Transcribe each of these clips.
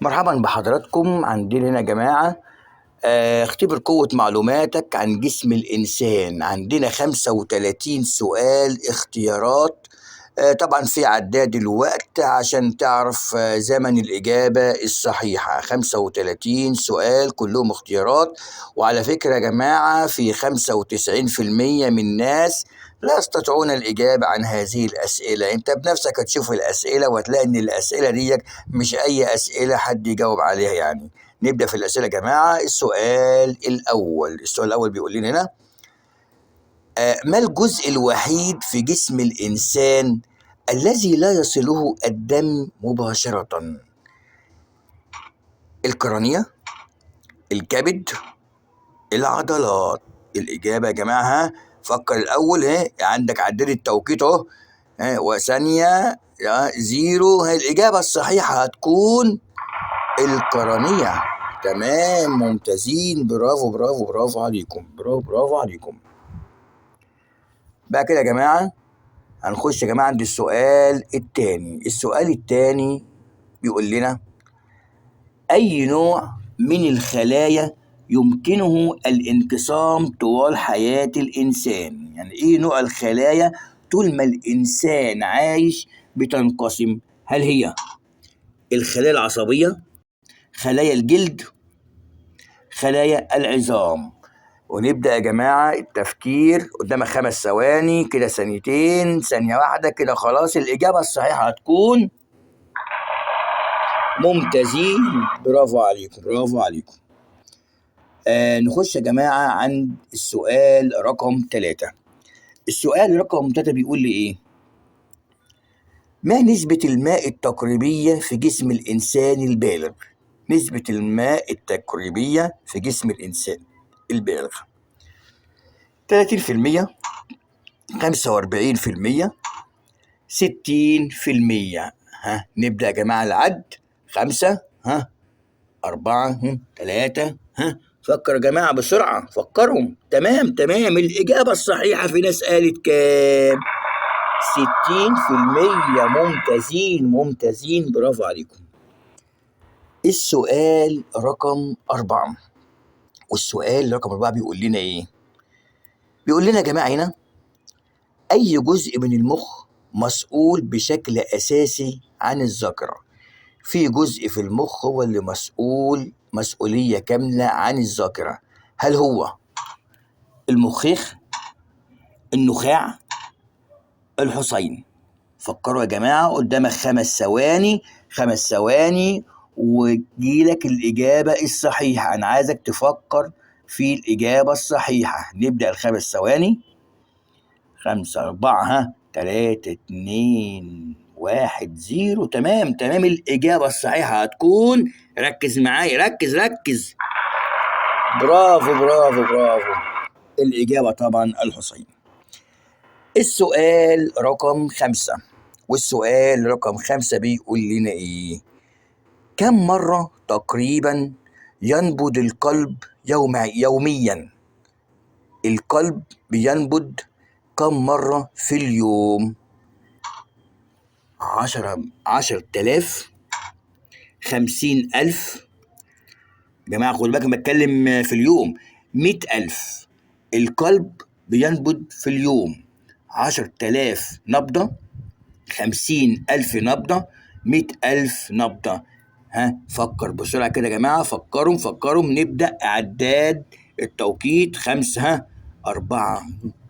مرحبا بحضراتكم. عندنا هنا يا جماعة اختبر قوة معلوماتك عن جسم الإنسان. عندنا 35 سؤال اختيارات، طبعا في عداد الوقت عشان تعرف زمن الإجابة الصحيحة. 35 سؤال كلهم اختيارات. وعلى فكرة يا جماعة في 95% من الناس لا يستطيعون الإجابة عن هذه الأسئلة. أنت بنفسك هتشوف الأسئلة وهتلاقي إن الأسئلة دي مش أي أسئلة حد يجاوب عليها. يعني نبدأ في الأسئلة يا جماعة. السؤال الأول بيقول لنا هنا ما الجزء الوحيد في جسم الإنسان الذي لا يصله الدم مباشرة؟ القرنية، الكبد، العضلات. الإجابة يا جماعة، فكر الأول. عندك عداد التوقيت أهو، وثانية زيرو. الإجابة الصحيحة هتكون القرنية. تمام، ممتازين، برافو برافو برافو عليكم، برافو برافو عليكم. بقى كده يا جماعة هنخش يا جماعة عند السؤال التاني. السؤال التاني بيقول لنا أي نوع من الخلايا يمكنه الانقسام طوال حياة الإنسان؟ يعني إيه نوع الخلايا طول ما الإنسان عايش بتنقسم؟ هل هي الخلايا العصبية، خلايا الجلد، خلايا العظام؟ ونبدأ يا جماعة التفكير. قدامك 5 ثواني كده، ثانيتين، ثانية واحدة كده، خلاص. الإجابة الصحيحة هتكون ممتازين، برافو عليكم برافو عليكم. نخش يا جماعة عند السؤال رقم 3. السؤال رقم 3 بيقول لي إيه؟ ما نسبة الماء التقريبية في جسم الإنسان البالغ؟ نسبة الماء التقريبية في جسم الإنسان البالغ 30%، 45%، 60%. نبدأ يا جماعة العد. 5، 4، 3، فكر يا جماعة بسرعة، فكروا. تمام تمام. الإجابة الصحيحة في ناس قالت كام؟ 60%. ممتازين ممتازين، برافو عليكم. السؤال رقم 4، والسؤال رقم 4 بيقول لنا إيه؟ بيقول لنا يا جماعة هنا أي جزء من المخ مسؤول بشكل أساسي عن الذاكرة؟ في جزء في المخ هو اللي مسؤول مسؤولية كاملة عن الذاكرة. هل هو المخيخ، النخاع، الحصين؟ فكروا يا جماعة، قدامك 5 ثواني، 5 ثواني وجيلك الإجابة الصحيحة. أنا عايزك تفكر في الإجابة الصحيحة. نبدأ ال5 ثواني. 5، 4، 3، 2، 1، 0. تمام تمام. الإجابة الصحيحة هتكون، ركز معايا، ركز ركز، برافو برافو برافو. الإجابة طبعا الحصين. السؤال رقم 5، والسؤال رقم 5 بيقول لنا إيه؟ كم مرة تقريبا ينبض القلب يوميا؟ القلب بينبض كم مرة في اليوم؟ 10,000، 50,000. يا جماعة خدوا بالكم بتكلم في اليوم. 100,000. القلب بينبض في اليوم 10,000 نبضة، 50,000 نبضة، 100,000 نبضة. فكر بسرعة كده يا جماعة، فكروا فكروا. نبدأ عداد التوقيت. 5، 4،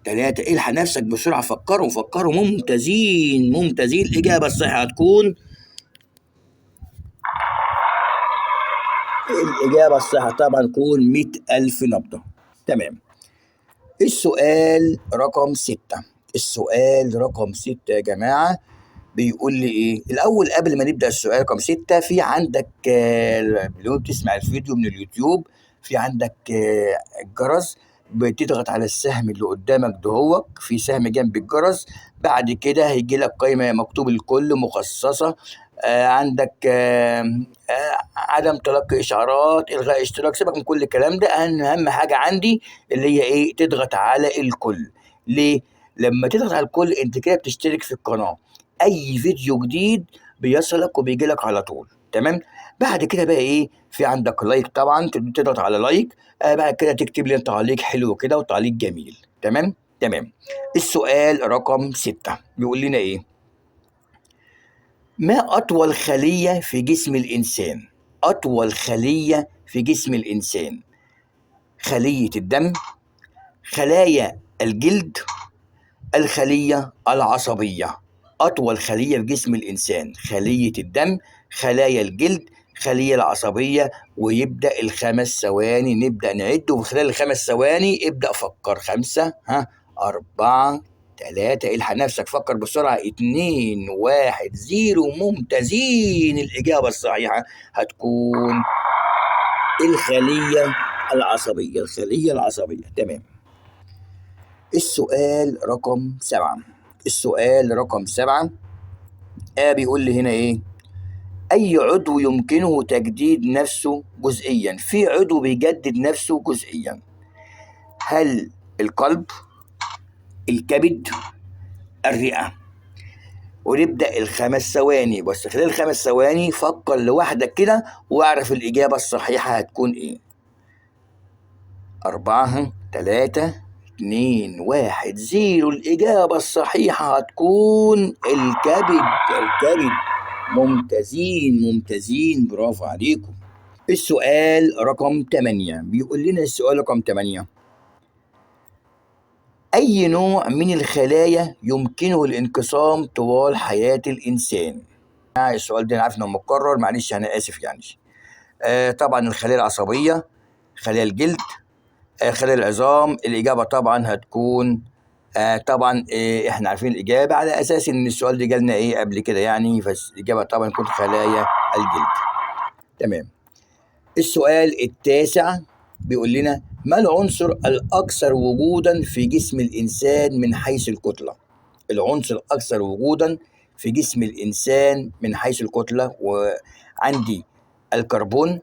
3. الحق نفسك بسرعة، فكروا فكروا. ممتازين ممتازين. الإجابة الصحيحة هتكون، الإجابة الصحيحة طبعا تكون 100,000 نبضة. تمام. السؤال رقم 6، السؤال رقم 6 يا جماعة بيقول لي إيه؟ الأول قبل ما نبدأ السؤال رقم 6، في عندك لو بتسمع الفيديو من اليوتيوب في عندك الجرس، بتضغط على السهم اللي قدامك دهوك، في سهم جنب الجرس. بعد كده هيجي لك قائمة مكتوب الكل مخصصة، عندك عدم تلقي إشعارات، إلغاء اشتراك، سيبك من كل الكلام ده. أهم حاجة عندي اللي هي إيه؟ تضغط على الكل. ليه؟ لما تضغط على الكل أنت كده بتشترك في القناة، أي فيديو جديد بيصلك وبيجي لك على طول. تمام. بعد كده بقى ايه، في عندك like طبعا، تضغط على like. بعد كده تكتب لي تعليق حلو كده وتعليق جميل. تمام تمام. السؤال رقم 6 بيقول لنا ايه؟ ما أطول خلية في جسم الإنسان؟ أطول خلية في جسم الإنسان، خلية الدم، خلايا الجلد، الخلية العصبية. أطول خلية في جسم الإنسان، خلية الدم، خلايا الجلد، خلية العصبية. ويبدأ ال5 ثواني، نبدأ نعد، وفي خلال ال5 ثواني ابدأ فكر. 5، 4، 3، الحق نفسك، فكر بسرعة. 2، 1، 0. ممتازين. الإجابة الصحيحة هتكون الخلية العصبية، الخلية العصبية. تمام. السؤال رقم 7، السؤال رقم 7 بيقول لي هنا إيه؟ أي عضو يمكنه تجديد نفسه جزئيا؟ في عضو بيجدد نفسه جزئيا، هل القلب، الكبد، الرئة؟ ونبدأ ال5 ثواني، بس خلال ال5 ثواني فكر لوحدك كده واعرف الإجابة الصحيحة هتكون إيه. 4، 3، 2، 1، 0. الإجابة الصحيحة هتكون الكبد، الكبد. ممتازين ممتازين، برافو عليكم. السؤال رقم 8 بيقول لنا، السؤال رقم 8، أي نوع من الخلايا يمكنه الانقسام طوال حياة الإنسان؟ السؤال ده أنا عارف إنه متكرر، معلش أنا آسف يعني. طبعا الخلايا العصبية، خلايا الجلد، خلايا العظام. الإجابة طبعا هتكون طبعا إحنا عارفين الإجابة على أساس إن السؤال ده جالنا إيه قبل كده يعني، فالإجابة طبعا تكون خلايا الجلد. تمام. السؤال 9 بيقول لنا ما العنصر الأكثر وجودا في جسم الإنسان من حيث الكتلة؟ العنصر الأكثر وجودا في جسم الإنسان من حيث الكتلة، وعندي الكربون،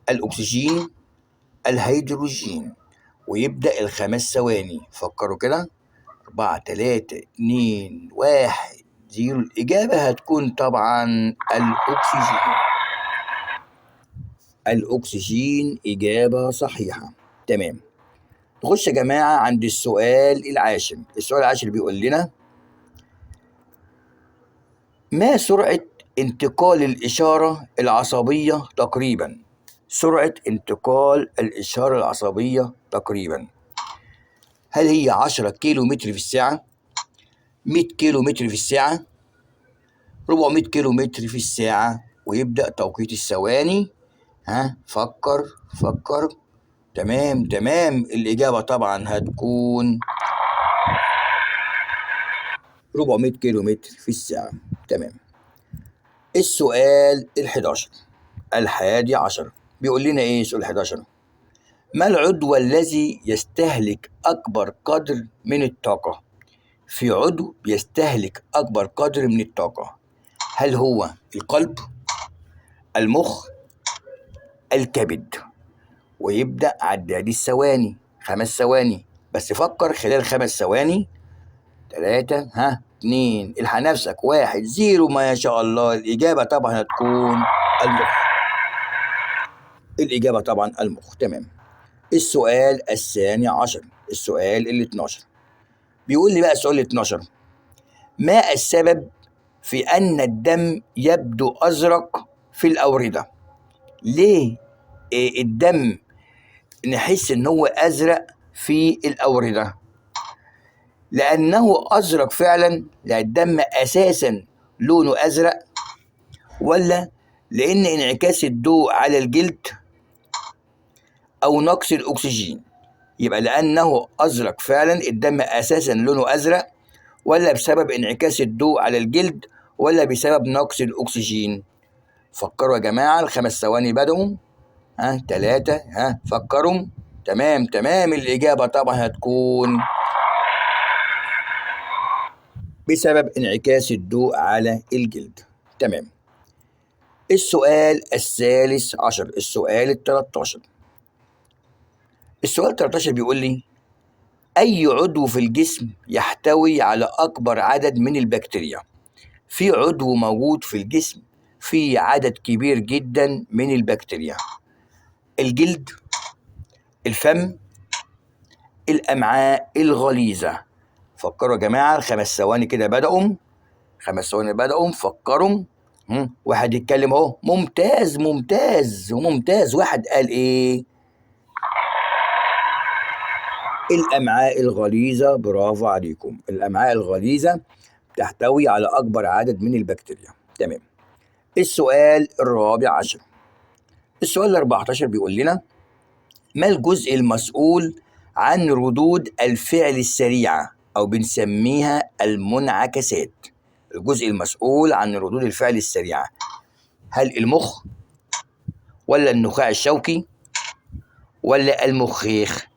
الأكسجين، الهيدروجين. ويبدأ ال5 ثواني، فكروا كده. 4، 3، 2، 1، 0. الإجابة هتكون طبعا الأكسجين. الأكسجين إجابة صحيحة. تمام. نخش يا جماعة عند السؤال 10. السؤال 10 بيقول لنا ما سرعة انتقال الإشارة العصبية تقريبا؟ سرعة انتقال الإشارة العصبية تقريبا، هل هي 10 كيلو متر في الساعة، 100 كيلو متر في الساعة، 400 كيلو متر في الساعة؟ ويبدأ توقيت الثواني. فكر فكر. تمام تمام. الإجابة طبعا هتكون 400 كيلو متر في الساعة. تمام. السؤال 11، 11 بيقول لنا إيه السؤال 11؟ ما العضو الذي يستهلك أكبر قدر من الطاقة؟ في عضو بيستهلك أكبر قدر من الطاقة، هل هو القلب، المخ، الكبد؟ ويبدأ عداد الثواني، 5 ثواني بس، فكر خلال 5 ثواني. 3، 2، الحق نفسك، 1، 0. ما شاء الله، الإجابة طبعا هتكون المخ. الإجابة طبعا المخ. تمام. السؤال 12، السؤال 12 بيقول لي بقى، السؤال 12، ما السبب في أن الدم يبدو أزرق في الأوردة؟ ليه الدم نحس إن هو أزرق في الأوردة؟ لأنه أزرق فعلا، لأن الدم أساسا لونه أزرق، ولا لأن انعكاس الضوء على الجلد أو نقص الأكسجين؟ يبقى لأنه أزرق فعلا، الدم أساسا لونه أزرق، ولا بسبب انعكاس الضوء على الجلد، ولا بسبب نقص الأكسجين؟ فكروا يا جماعة، ال5 ثواني بدأوا. 3، فكروا. تمام تمام. الإجابة طبعا هتكون بسبب انعكاس الضوء على الجلد. تمام. السؤال 13، السؤال 13. السؤال 13 بيقول لي أي عضو في الجسم يحتوي على أكبر عدد من البكتيريا؟ في عضو موجود في الجسم في عدد كبير جدا من البكتيريا؟ الجلد، الفم، الأمعاء الغليظة. فكروا يا جماعة، ال5 ثواني كده بدأوا، 5 ثواني بدأوا، فكروا. واحد يتكلم اهو، ممتاز ممتاز ممتاز. واحد قال ايه؟ الأمعاء الغليظة. برافو عليكم، الأمعاء الغليظة تحتوي على أكبر عدد من البكتيريا. تمام. السؤال الرابع عشر، السؤال 14 بيقول لنا: ما الجزء المسؤول عن ردود الفعل السريعة أو بنسميها المنعكسات؟ الجزء المسؤول عن ردود الفعل السريعة، هل المخ ولا النخاع الشوكي ولا المخيخ؟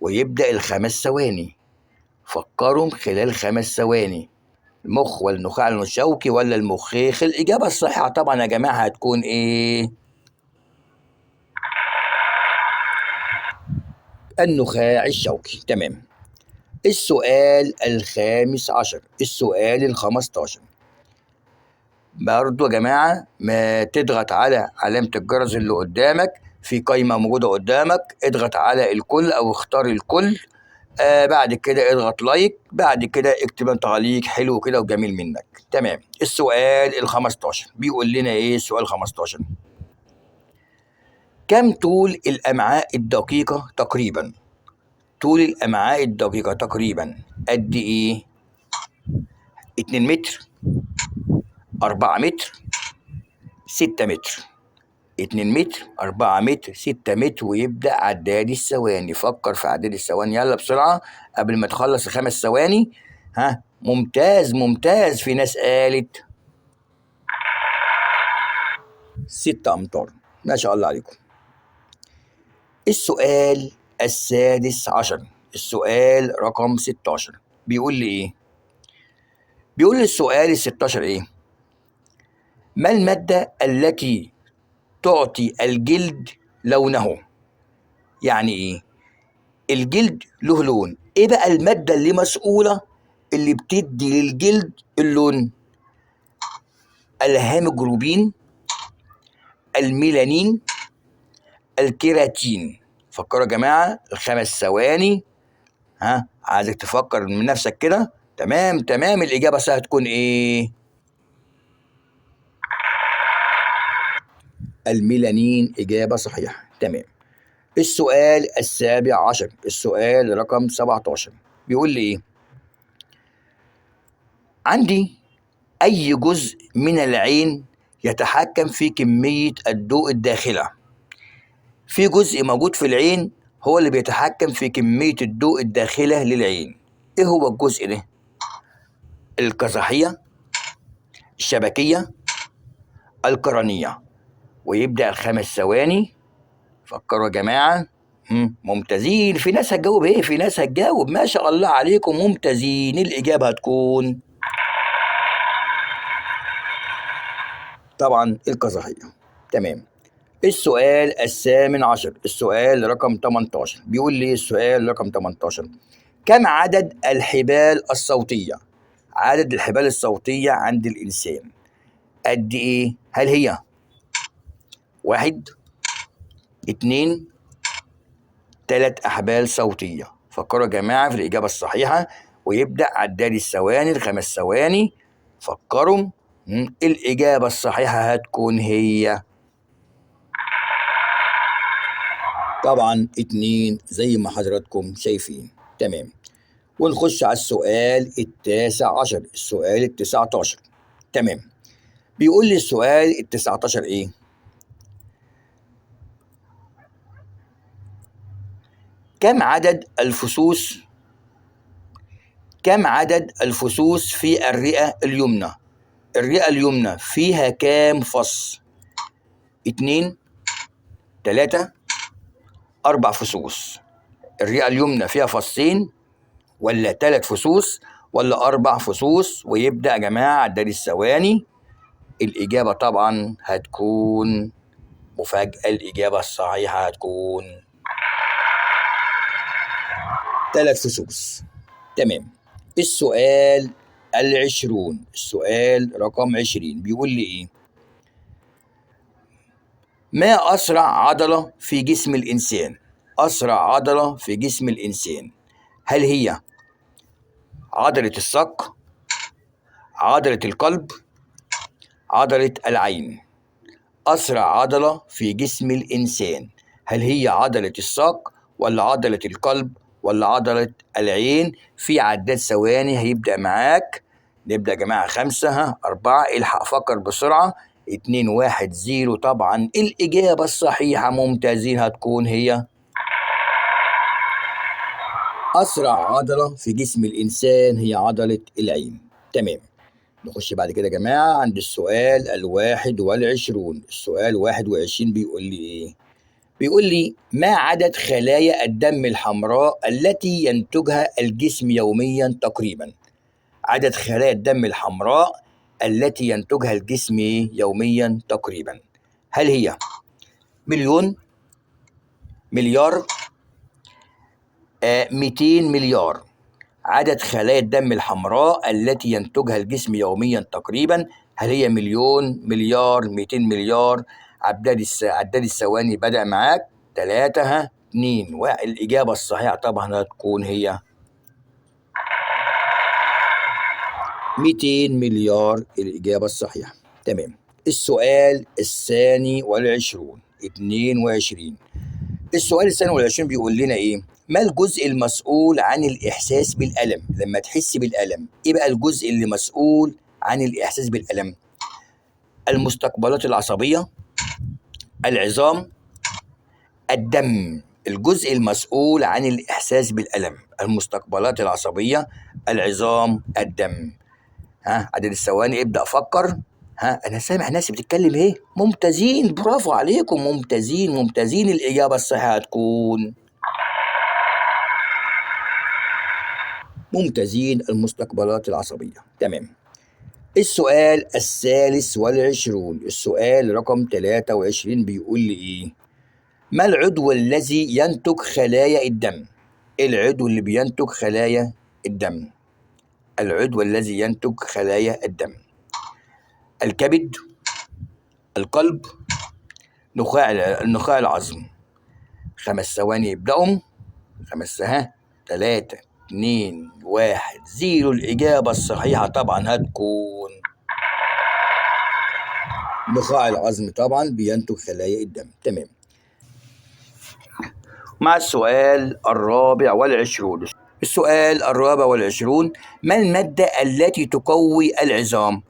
ويبدأ ال5 ثواني، فكروا خلال 5 ثواني. المخ ولا النخاع الشوكي ولا المخيخ؟ الإجابة الصحيحة طبعا يا جماعة هتكون إيه؟ النخاع الشوكي. تمام. السؤال 15، السؤال 15 برضو يا جماعة، ما تضغط على علامة الجرس اللي قدامك، في قايمة موجودة قدامك، اضغط على الكل أو اختار الكل. بعد كده اضغط لايك، بعد كده اكتب تعليق حلو كده وجميل منك. تمام. السؤال 15 بيقول لنا ايه؟ السؤال 15: كم طول الأمعاء الدقيقة تقريبا؟ طول الأمعاء الدقيقة تقريبا قد ايه؟ 2 متر، 4 متر، 6 متر. 2 متر، 4 متر، 6 متر. ويبدأ عداد الثواني. فكر في عداد الثواني يلا بسرعة قبل ما تخلص ال5 ثواني. ها، ممتاز ممتاز. في ناس قالت 6 أمتار، ما شاء الله عليكم. السؤال 16، السؤال رقم 16 بيقول لي إيه؟ بيقول لي السؤال 16 إيه؟ ما المادة التي تعطي الجلد لونه؟ يعني إيه؟ الجلد له لون، إيه بقى المادة اللي مسؤولة اللي بتدي للجلد اللون؟ الهيموجلوبين، الميلانين، الكيراتين. فكروا يا جماعة، ال5 ثواني. ها، عايزك تفكر من نفسك كده. تمام تمام. الإجابة الصحيحة هتكون إيه؟ الميلانين، إجابة صحيحة. تمام. السؤال 17، السؤال رقم 17 بيقول لي إيه؟ عندي أي جزء من العين يتحكم في كمية الضوء الداخلة؟ في جزء موجود في العين هو اللي بيتحكم في كمية الضوء الداخلة للعين. إيه هو الجزء ده؟ القزحية، الشبكية، القرنية. ويبدأ ال5 ثواني. فكروا يا جماعة. ممتازين. في ناس هتجاوب ايه؟ في ناس هتجاوب، ما شاء الله عليكم ممتازين. الإجابة هتكون طبعا القزحية. تمام. السؤال 18، السؤال رقم 18 بيقول لي السؤال رقم 18: كم عدد الحبال الصوتية؟ عدد الحبال الصوتية عند الإنسان قد إيه؟ هل هي 1، 2، 3 أحبال صوتية؟ فكروا يا جماعة في الإجابة الصحيحة. ويبدأ عداد الثواني، ال5 ثواني. فكروا. الإجابة الصحيحة هتكون هي طبعا 2 زي ما حضراتكم شايفين. تمام. ونخش على السؤال 19، السؤال 19. تمام. بيقول لي السؤال 19 إيه؟ كم عدد الفصوص؟ كم عدد الفصوص في الرئة اليمنى؟ الرئة اليمنى فيها كام فص؟ 2، 3، 4 فصوص. الرئة اليمنى فيها فصين ولا 3 فصوص ولا 4 فصوص؟ ويبدأ يا جماعة عداد الثواني. الإجابة طبعا هتكون مفاجأة، الإجابة الصحيحة هتكون 3 فصوص. تمام. السؤال 20، السؤال رقم 20 بيقول لي إيه؟ ما أسرع عضلة في جسم الإنسان؟ أسرع عضلة في جسم الإنسان هل هي عضلة الساق، عضلة القلب، عضلة العين؟ أسرع عضلة في جسم الإنسان هل هي عضلة الساق ولا عضلة القلب ولا عضلة العين؟ في عداد ثواني هيبدأ معاك. نبدأ يا جماعة 5 4، الحق فكر بسرعة، 2 1 0. طبعا الإجابة الصحيحة ممتازين هتكون هي أسرع عضلة في جسم الإنسان هي عضلة العين. تمام. نخش بعد كده يا جماعة عند السؤال 21. السؤال 21 بيقول لي إيه؟ بيقول لي ما عدد خلايا الدم الحمراء التي ينتجها الجسم يوميا تقريبا؟ عدد خلايا الدم الحمراء التي ينتجها الجسم يوميا تقريبا هل هي مليون، مليار، 200 مليار؟ عدد خلايا الدم الحمراء التي ينتجها الجسم يوميا تقريبا هل هي مليون، مليار، 200 مليار؟ عداد الثواني بدأ معاك. 3 2 1. الإجابة الصحيحة طبعا هتكون هي 200 مليار الإجابة الصحيحة. تمام. السؤال 22 22. السؤال 22 بيقول لنا إيه؟ ما الجزء المسؤول عن الإحساس بالألم؟ لما تحس بالألم إيه بقى الجزء اللي مسؤول عن الإحساس بالألم؟ المستقبلات العصبية، العظام، الدم. الجزء المسؤول عن الإحساس بالألم المستقبلات العصبية، العظام، الدم. ها عدد الثواني ابدأ فكر. ها أنا سامع ناس بتتكلم إيه؟ ممتازين، برافو عليكم، ممتازين ممتازين. الإجابة الصحيحة هتكون ممتازين المستقبلات العصبية. تمام. السؤال 23، السؤال رقم 23 بيقول لي إيه؟ ما العضو الذي ينتج خلايا الدم؟ العضو اللي بينتج خلايا الدم، العضو الذي ينتج خلايا الدم، الكبد، القلب، نخاع العظم. 5 ثواني يبدأوا. 5 3 2 1 0. الإجابة الصحيحة طبعا هتكون نخاع العظم، طبعا بينتج خلايا الدم. تمام. مع السؤال 24. السؤال 24، ما المادة التي تقوي العظام؟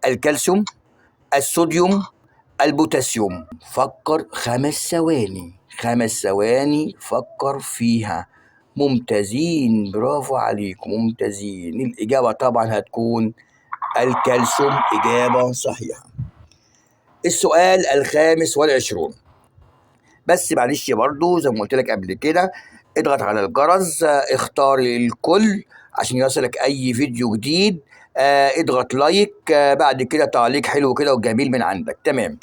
الكالسيوم، الصوديوم، البوتاسيوم. فكر 5 ثواني، 5 ثواني فكر فيها. ممتازين، برافو عليكم، ممتازين. الإجابة طبعا هتكون الكالسيوم، إجابة صحيحة. السؤال 25، بس معلش برضو زي ما قلت لك قبل كده اضغط على الجرس، اختار الكل عشان يصلك اي فيديو جديد، اضغط like، بعد كده تعليق حلو كده وجميل من عندك. تمام.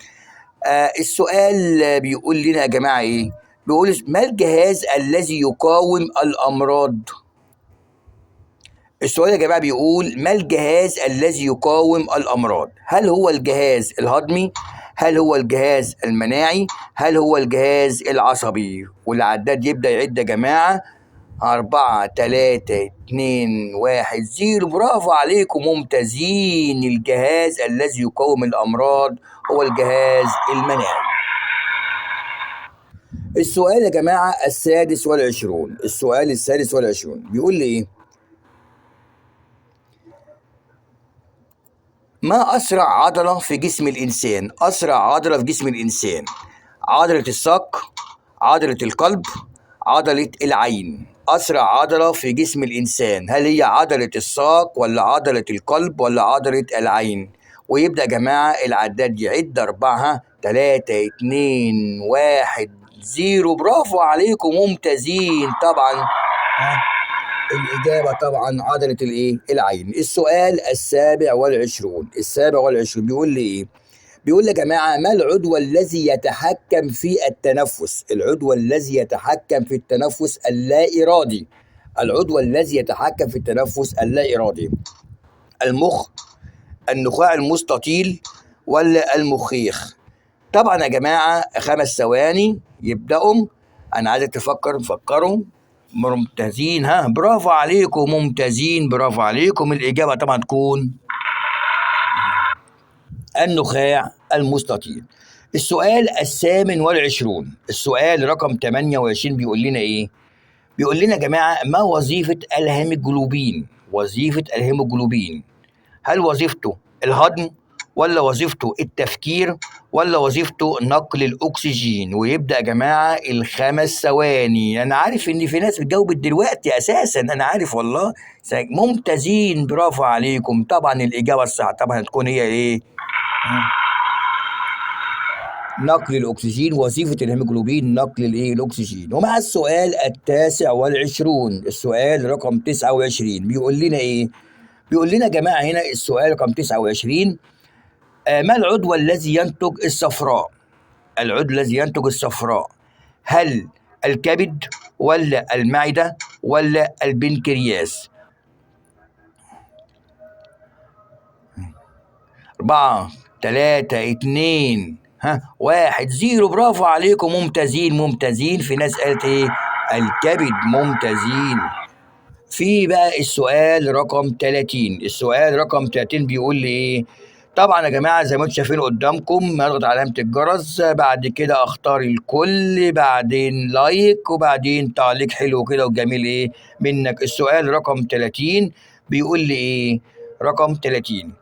السؤال بيقول لنا يا جماعة ايه؟ بيقول ما الجهاز الذي يقاوم الامراض؟ السؤال يا جماعة بيقول ما الجهاز الذي يقاوم الامراض؟ هل هو الجهاز الهضمي؟ هل هو الجهاز المناعي؟ هل هو الجهاز العصبي؟ والعداد يبدأ يعد يا جماعة. 4 3 2 1 0. برافو عليكم، ممتازين. الجهاز الذي يقاوم الأمراض هو الجهاز المناعي. السؤال يا جماعة 26، السؤال 26 بيقول لي إيه؟ ما أسرع عضلة في جسم الإنسان؟ أسرع عضلة في جسم الإنسان، عضلة الساق، عضلة القلب، عضلة العين. أسرع عضلة في جسم الإنسان هل هي عضلة الساق ولا عضلة القلب ولا عضلة العين؟ ويبدأ يا جماعة العداد يعد. 4 3 2 1 0. برافو عليكم، ممتازين. طبعا الإجابة طبعا عضلة الإيه؟ العين. السؤال 27، 27 بيقول لي إيه؟ بيقول لي يا جماعة ما العضو الذي يتحكم في التنفس؟ العضو الذي يتحكم في التنفس اللا إرادي، العضو الذي يتحكم في التنفس اللا إرادي، المخ، النخاع المستطيل، ولا المخيخ؟ طبعا يا جماعة 5 ثواني يبدأوا. أنا عايزك تفكر، فكروا، ممتازين، ها برافو عليكم، ممتازين، برافو عليكم. الإجابة طبعا تكون النخاع المستطيل. السؤال 28، السؤال رقم 28 بيقول لنا إيه؟ بيقول لنا يا جماعة ما وظيفة الهيموجلوبين؟ وظيفة الهيموجلوبين هل وظيفته الهضم، ولا وظيفته التفكير، ولا وظيفته نقل الأكسجين؟ ويبدأ يا جماعة ال5 ثواني. أنا عارف إن في ناس بتجاوب دلوقتي أساسا، أنا عارف والله. ممتازين، برافو عليكم. طبعا الإجابة الصح طبعا هتكون هي إيه؟ نقل الأكسجين. وظيفة الهيموجلوبين نقل الإيه؟ الأكسجين. ومع السؤال 29، السؤال رقم 29 بيقول لنا إيه؟ بيقول لنا يا جماعة هنا السؤال رقم 29، ما العضو الذي ينتج الصفراء؟ العضو الذي ينتج الصفراء هل الكبد ولا المعدة ولا البنكرياس؟ 4 3 2 1 0. برافو عليكم، ممتازين ممتازين. في ناس قالت ايه؟ الكبد، ممتازين. في بقى السؤال رقم 30، السؤال رقم 30 بيقول لي ايه؟ طبعا يا جماعة زي ما انتم شايفين قدامكم، اضغط علامة الجرس، بعد كده اختار الكل، بعدين لايك، وبعدين تعليق حلو كده وجميل ايه منك. السؤال رقم 30 بيقول لي ايه؟ رقم 30،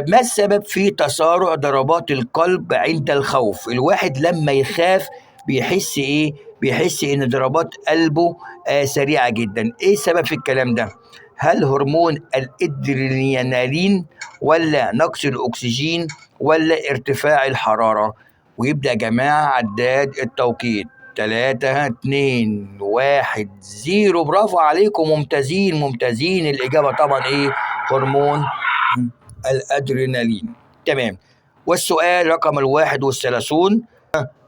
ما السبب في تسارع ضربات القلب عند الخوف؟ الواحد لما يخاف بيحس ايه؟ بيحس ان ضربات قلبه سريعة جدا. ايه السبب في الكلام ده؟ هل هرمون الادرينالين، ولا نقص الاكسجين، ولا ارتفاع الحرارة؟ ويبدأ يا جماعة عداد التوقيت، 3 2 1 0. برافو عليكم، ممتازين ممتازين. الإجابة طبعا ايه؟ هرمون الأدرينالين. تمام. والسؤال رقم 31،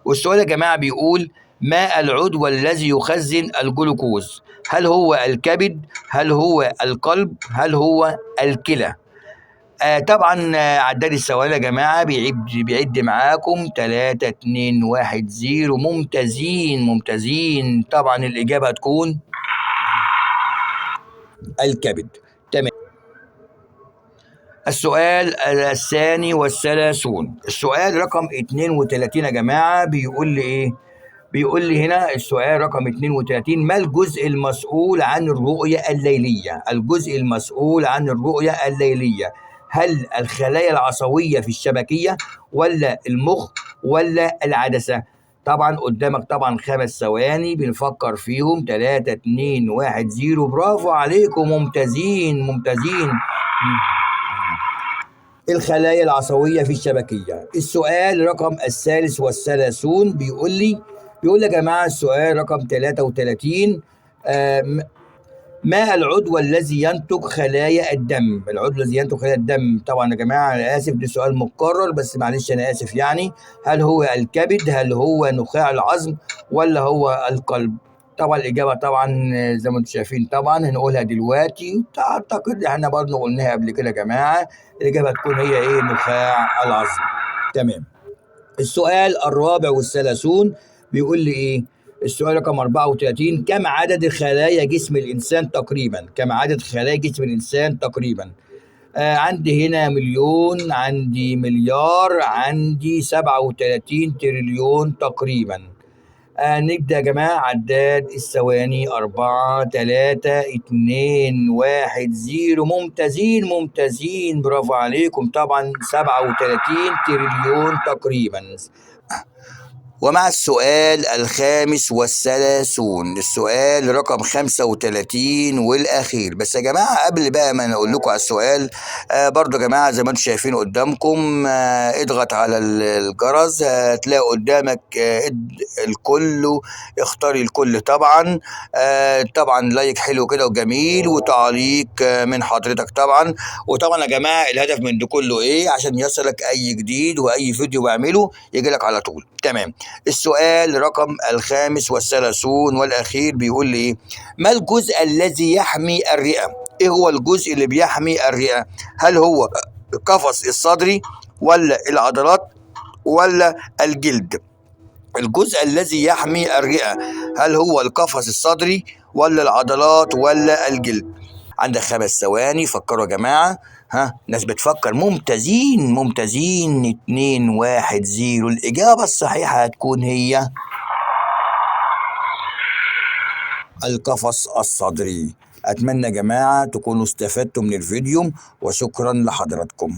والسؤال يا جماعة بيقول ما العضو الذي يخزن الجلوكوز؟ هل هو الكبد؟ هل هو القلب؟ هل هو الكلى؟ طبعا عداد الثواني يا جماعة بيعد معاكم، 3 2 1 0. ممتازين ممتازين. طبعا الإجابة هتكون الكبد. تمام. السؤال 32، السؤال رقم 32 يا جماعة بيقول لي إيه؟ بيقول لي هنا السؤال رقم 32، ما الجزء المسؤول عن الرؤية الليلية؟ الجزء المسؤول عن الرؤية الليلية هل الخلايا العصبية في الشبكية، ولا المخ، ولا العدسة؟ طبعا قدامك طبعا 5 ثواني بنفكر فيهم، 3 2 1 0. برافو عليكم، ممتازين ممتازين. الخلايا العصبية في الشبكية. السؤال رقم 33 بيقول يا جماعة السؤال رقم 33، ما العضو الذي ينتج خلايا الدم؟ العضو الذي ينتج خلايا الدم، طبعا يا جماعة أنا آسف ده سؤال متكرر بس معلش أنا آسف يعني، هل هو الكبد، هل هو نخاع العظم، ولا هو القلب؟ طبعا الإجابة طبعا زي ما انتم شايفين طبعا هنقولها دلوقتي، أعتقد احنا برضه قلناها قبل كده يا جماعة، الإجابة تكون هي إيه؟ نخاع العظم. تمام. السؤال 34 بيقول لي إيه؟ السؤال رقم 34، كم عدد خلايا جسم الإنسان تقريبا؟ كم عدد خلايا جسم الإنسان تقريبا؟ عندي هنا مليون، عندي مليار، عندي 37 تريليون تقريبا. نبدأ يا جماعة عداد الثواني، 4 3 2 1 0. ممتازين ممتازين، برافو عليكم. طبعا 37 تريليون تقريبا. ومع السؤال 35، السؤال رقم 35 والأخير. بس يا جماعة قبل بقى ما نقول لكم على السؤال، برضو يا جماعة زي ما انتم شايفين قدامكم، اضغط على الجرس، هتلاقي قدامك، الكل، اختاري الكل طبعا، طبعا لايك حلو كده وجميل، وتعليق، من حضرتك طبعا. وطبعا يا جماعة الهدف من ده كله ايه؟ عشان يصلك اي جديد واي فيديو بعمله يجي لك على طول. تمام. السؤال رقم 35 والأخير بيقول لي إيه؟ ما الجزء الذي يحمي الرئة؟ إيه هو الجزء اللي بيحمي الرئة؟ هل هو القفص الصدري، ولا العضلات ولا الجلد؟ الجزء الذي يحمي الرئة هل هو القفص الصدري ولا العضلات ولا الجلد؟ عندك 5 ثواني، فكروا يا جماعة. ها، ناس بتفكر، ممتازين ممتازين. 2 1 0. الإجابة الصحيحة هتكون هي القفص الصدري. أتمنى يا جماعة تكونوا استفدتوا من الفيديو، وشكرا لحضراتكم.